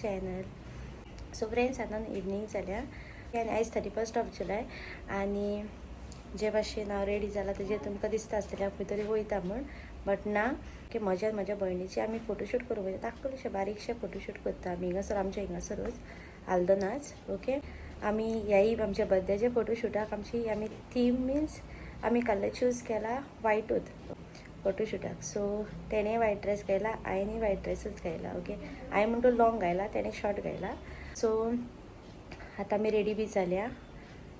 Channel. So friends, आतां evening जाल्या आनी आयज 31 ऑफ जुलय आनी जे भाशेन हांव रेडी जाला तेजेर तुमकां दिसता आसतलें हांव खंय तरी वयता म्हूण, बट ना की म्हज्या आनी म्हज्या भयणीचे आमी फोटोशूट करूंक वयता. धाकटुलेशें बारीकशें फोटोशूट करता आमी हिंगासर, आमच्या हिंगासरूच आल्दनाच. ओके, आमी ह्याय आमच्या बर्थडेच्या फोटोशुटाक आमची आमी थीम मिन्स आमी कलर चूज केला वायटूच फोटोशुटाक. सो तेणें वायट ड्रेस घायला, हांवेंय वायट ड्रेसूच घायला. ओके, हांवें म्हणटो लॉंग घायला, तेणें शॉर्ट घायला. सो आतां आमी रेडी बी जाल्या.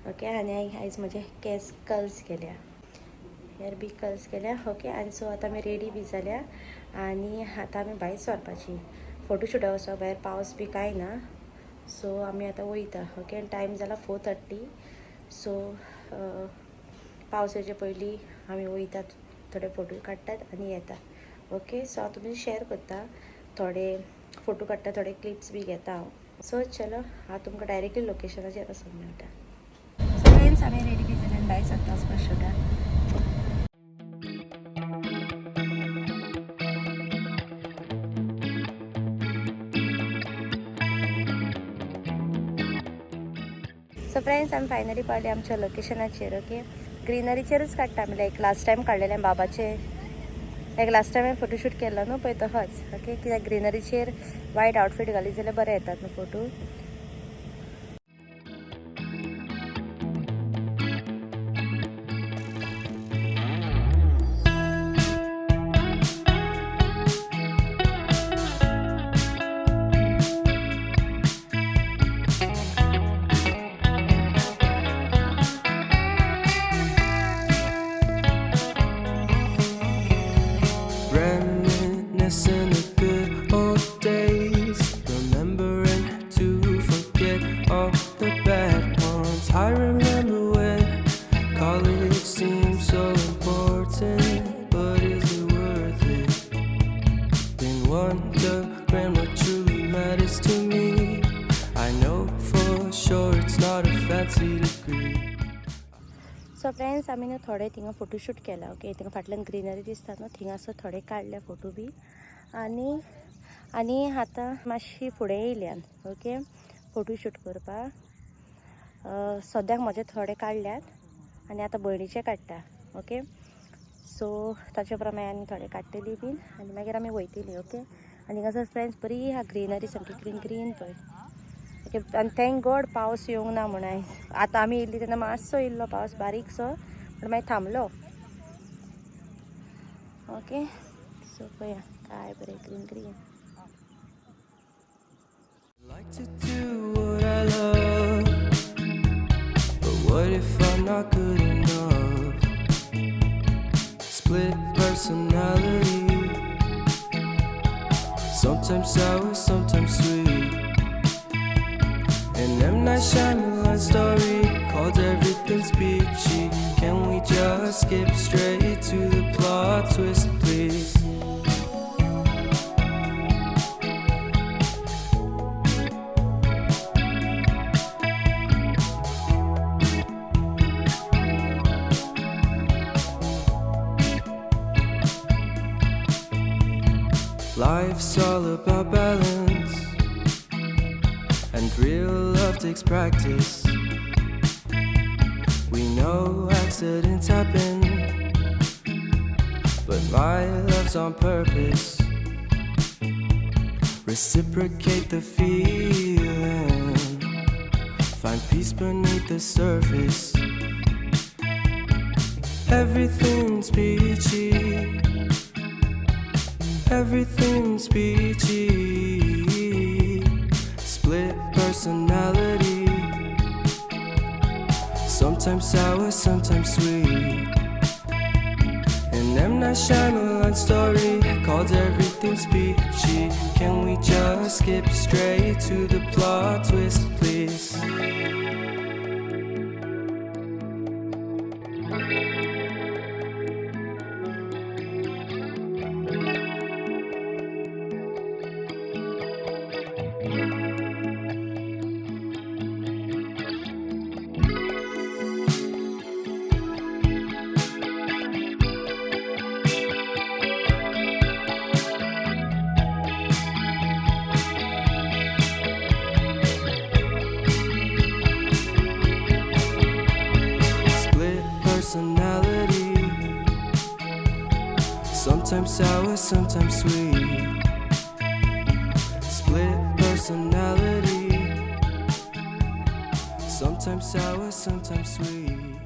ओके, आनी आयज म्हजे केंस कर्ल्स केल्या, हेर बी कर्ल्स केल्या. ओके, आनी सो आतां आमी रेडी बी जाल्या आनी आतां आमी भायर सरपाची, फोटोशुटाक वचपाक. भायर पावस बी कांय ना, सो आमी आतां वयता. ओके, आनी टायम जाला 4:30. सो पावस येवचे पयलीं आमी वयतात, थोडे फोटो काडटात आनी येता. ओके, सो हांव तुमी शेअर करता, थोडे फोटो काडटा, थोडे क्लिप्स बी घेता हांव. सो चलो, हांव तुमकां डायरेक्टली लोकेशनाचेर वचून मेळटा. सो फ्रेंड्स, आमी रेडी बी जाले आनी भायर सरता वचपा शूटाक. सो फ्रेंड्स, आमी फायनली पावले आमच्या लोकेशनाचेर. ओके, ग्रिनरीचेरूच काडटा आमी, लायक लास्ट टायम काडलेलें बाबाचे, लायक लास्ट टायम हांवें फोटोशूट केल्लो न्हू पळय, तसोच. ओके, कित्याक ग्रिनरीचेर वायट आउटफीट घालीत जाल्यार बरे येतात न्हू photo. Reminiscing the good old days, remembering to forget all the bad ones. I remember when college seemed so important, but is it worth it? Been wondering what truly matters to me. I know for sure it's not a fancy degree. So friends, आमी न्हू थोडे थिंगा photoshoot केला. Okay, थिंगा फाटल्यान greenery दिसता न्हू, थिंगासर थोडे काडले फोटो बी आनी आनी आतां मातशी फुडें येयल्यान. ओके, फोटोशूट करपाक सद्याक म्हजे थोडे काडल्यात आनी आतां भयणीचे काडटा. ओके, सो ताचे प्रमाणे आनी थोडे काडटली बीन आनी मागीर आमी वयतली. ओके, आनी हिंगासर फ्रेंड्स बरी आहा ग्रिनरी, सामकी ग्रीन ग्रीन पळय. ओके, आनी thank God पावस येवंक ना म्हूण आयज. आतां आमी येयल्ली तेन्ना मातसो येयल्लो पावस बारीकसो, पूण मागीर थांबलो. ओके, सो पळया काय बरें green green. Like to do what I love, but what if I'm not good enough? Split personality, sometimes sour, sometimes sweet. An M. Night Shyamalan story called Everything's Peachy. Can we just skip straight to the plot twist, please? Life's all about balance, and real love takes practice. We know accidents happen, but my love's on purpose. Reciprocate the feeling, find peace beneath the surface. Everything's peachy. Everything's peachy. Split personality. Sometimes sour, sometimes sweet. An M. Night Shyamalan story called Everything's Peachy. Can we just skip straight to the plot twist, please? Personality. Sometimes sour, sometimes sweet. Split personality. Sometimes sour, sometimes sweet.